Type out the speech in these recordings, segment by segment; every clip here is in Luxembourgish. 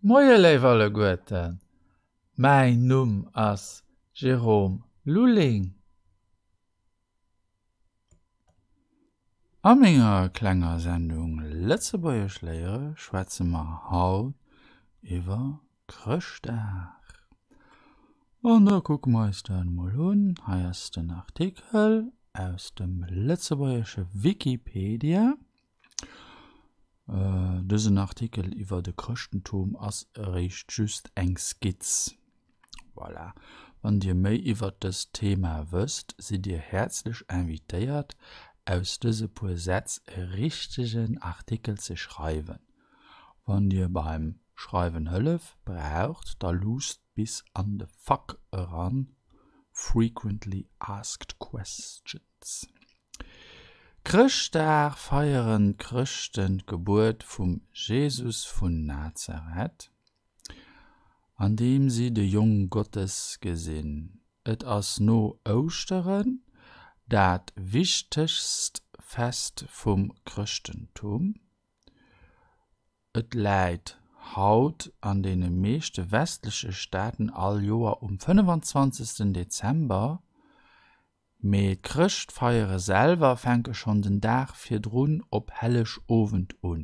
Moie léif alleguerten, mäin Numm ass Jérôme Lulling. A menger klenger Sendung Lëtzebuergesch léiere schwätze mer haut iwwer Chrëschtdag. An da kucke mer eis dat emol un. Hei ass den Artikel aus dem lëtzebuergesche Wikipedia. Dësen Artikel iwwer de Chrëschtentum ass eréischt just eng Skizz. Voilà. Wann Dir méi iwwer dëst Thema wësst, sidd Dir häerzlech invitéiert, aus dëse puer Sätz e richtegen Artikel ze schreiwen. Wann Dir beim Schreiwen Hëllef braucht, da luusst bis an de FAQ eran, Frequently Asked Questions. Chrëschtdag feieren d'Chrëschten d'Gebuert vum Jesus vun Nazareth, andeem si de Jong Gottes gesinn. Et ass no Ouschteren dat wichtegst Fest vum Chrëschtentum. Et läit haut an deene meeschte westleche Staaten all Joer um 25. Dezember, Mee d'Chrëschtfeiere selwer fänke schonn den Dag virdrun op Hellegowend un.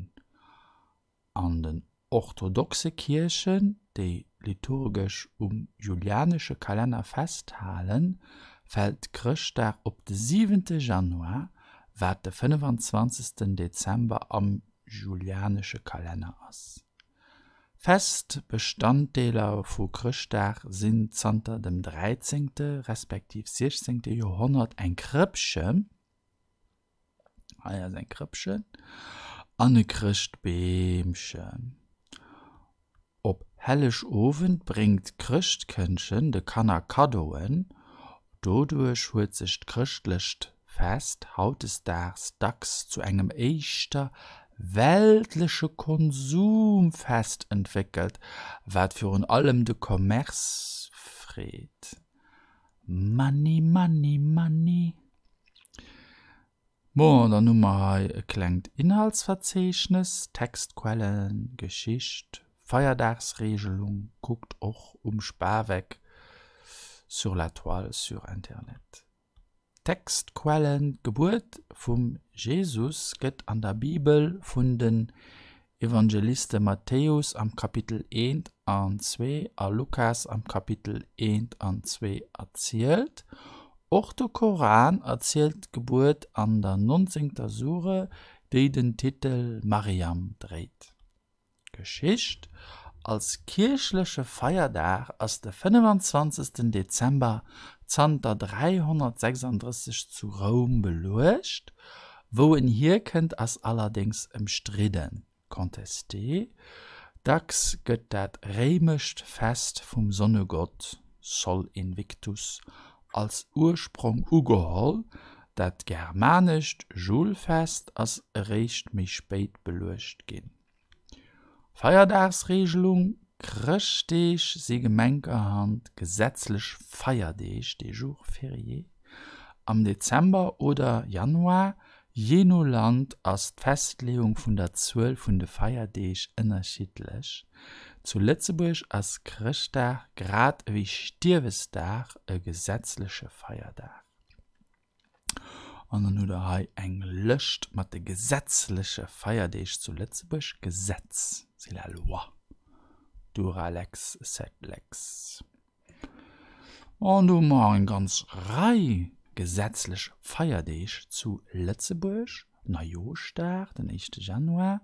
An den orthodoxe Kierchen, déi liturgesch um julianesche Kalenner festhalen, fält Chrëschtdag op de siwente Januar, wat de 25. Dezember am julianesche Kalenner ass. Fest Bestanddeeler vu Chrëschtdag sinn zanter dem dräizéngte respektiv siechzéngte Joerhonnert eng Krëppchen, hei ass eng Krëppchen, an e Chrëschtbeemchen. Op Hellegowend bréngt d'Chrëschtkëndchen de Kanner Kaddoen, doduerch huet sech d'chrëschtlecht Fest hautdesdaags dacks zu engem éischter weltleche Konsumfest entwéckelt, wat virun allem de Commerce freet. Money, money, money. Bon, dann hu mer hei e klengt Inhaltsverzeechnes, Textquellen, Geschicht, Feierdagsregelung, kuckt och um Spaweck, sur la toile, sur internet. Textquellen, D'Gebuert vum Jesus gëtt an der Bibel vun den Evangeliste Matthäus am Kapitel 1 an 2 a Lukas am Kapitel 1 an 2 erzielt. Och de Koran erzielt d'Gebuert an der nonzéngter Sure, déi den Titel Maryam dréit. Geschicht, Als kierchleche Feierdag ass de 25. Dezember zanter 336 zu Roum beluecht. Wou en hierkënnt ass allerdéngs ëmstridden, contesté. Dacks gëtt dat réimescht Fest vum Sonnegott, Sol Invictus, als Ursprong ugeholl, dat germanescht Julfest ass eréischt méi spéit beluecht ginn. Feierdagsregelung, Chrëschtdeeg si gemenkerhand gesetzlech Feierdeeg, des jours fériés, am Dezember oder Januar. Jee no Land ass d'Festleeung vun der Zuel vun de Feierdeeg ënnerschiddlech. Zu Lëtzebuerg ass Chrëschtdag grad ewéi Stierwesdag e gesetzleche Feierdag. An dann hutt der hei eng Lëscht mat de gesetzleche Feierdeeg zu Lëtzebuerg. Gesetz, c'est la loi. Dura lex sed lex. An do hu mer eng ganz Rei gesetzlech Feierdeeg zu Lëtzebuerg, Neijooschdag, den éischte Januar,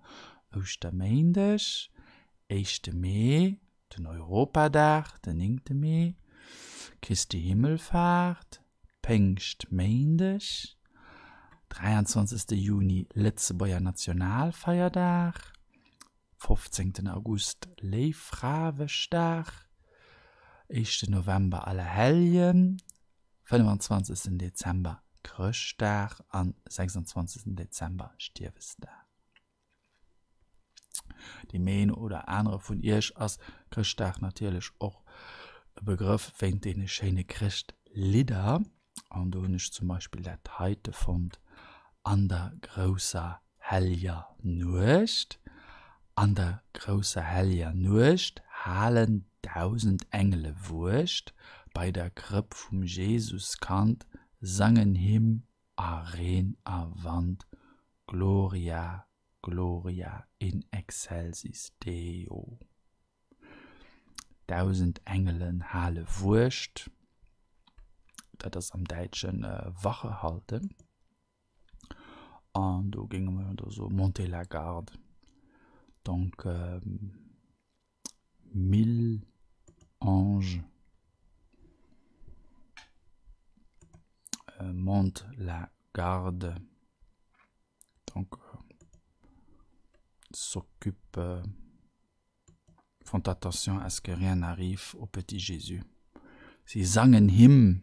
Ouschterméindeg, éischte Mee, den Europadag, den néngte Mee, Christi Himmelfaart, Péngschtméindeg, 23. Juni, Lëtzebuerger Nationalfeierdag, 15. August, Léiffrawëschdag, éischten November, Allerhelljen, 25. Dezember, Chrëschtdag an 26. Dezember, Stierwesdag. Deem een oder anere vun iech ass Chrëschtdag natierlech och e Begrëff wéint deene schéine Chrëschtlidder. An do hunn ech zum Beispill dat heite fonnt, An der grousser helljer Nuecht. An der grousser helljer Nuecht halen dausend Engele Wuecht bei der Krëpp vum Jesuskand, sangen him a Reen a Wand, Gloria, Gloria in excelsis Deo. Dausend Engelen hale Wuecht, dat ass am Däitschen Wache halten. An do géinge mer da soe monter la garde. Donc mille anges montent la garde. Donc s'occupent Font attention à ce que rien n'arrive au petit Jésus. Si sangen him,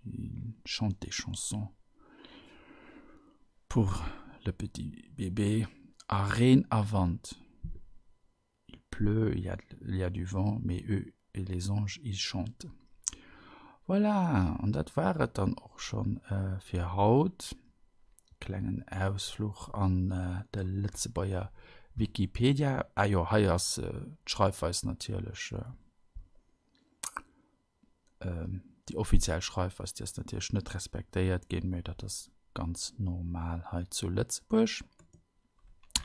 ils chantent des chansons pour le petit bébé. A Reen a Wand, il pleut, il y a, il y a du vent, mais eux et les anges, ils chantent. Voilà, an dat war et dann och schonn fir haut. Klengen Ausfluch an de Lëtzebuerger Wikipedia. Ah jo, hei ass d'Schreifweis natierlech, déi offiziell Schreifweis, déi ass natierlech net respektéiert ginn, mee dat ass ganz normal hei zu Lëtzebuerg.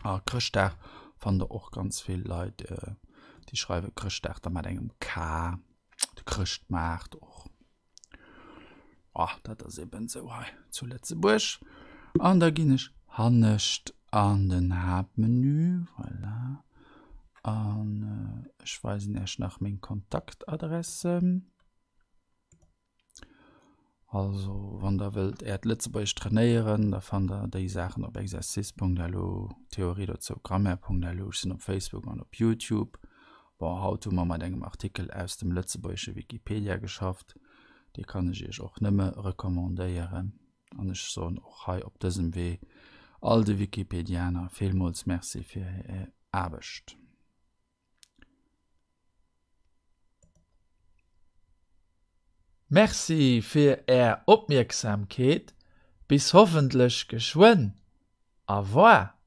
A Chrëschtdag fannt der och ganz vill Leit, déi schreiwe Chrëschtdag da mat engem K, de Chrëschtmaart och. Ah, dat ass eben esou hei zu Lëtzebuerg. An da ginn ech hannescht an den Haaptmenü, voilà. An ech weisen Iech nach meng Kontaktadressen. Also wann der wëllt äert Lëtzebuergesch trainéieren, da fannt der déi Saachen op exercice.lu, Theorie dozou grammaire.lu. Ech sinn op Facebook an op Youtube. Bon, haut hu mer mat engem Artikel aus dem lëtzebuergesche Wikipedia geschafft. Dee kann ech iech och nëmme recommandéieren. An ech soen och hei op dësem Wee all de Wikipedianer villmools Merci fir hir Aarbecht. Merci fir är Opmierksamkeet, bis hoffentlech geschwënn. Au revoir.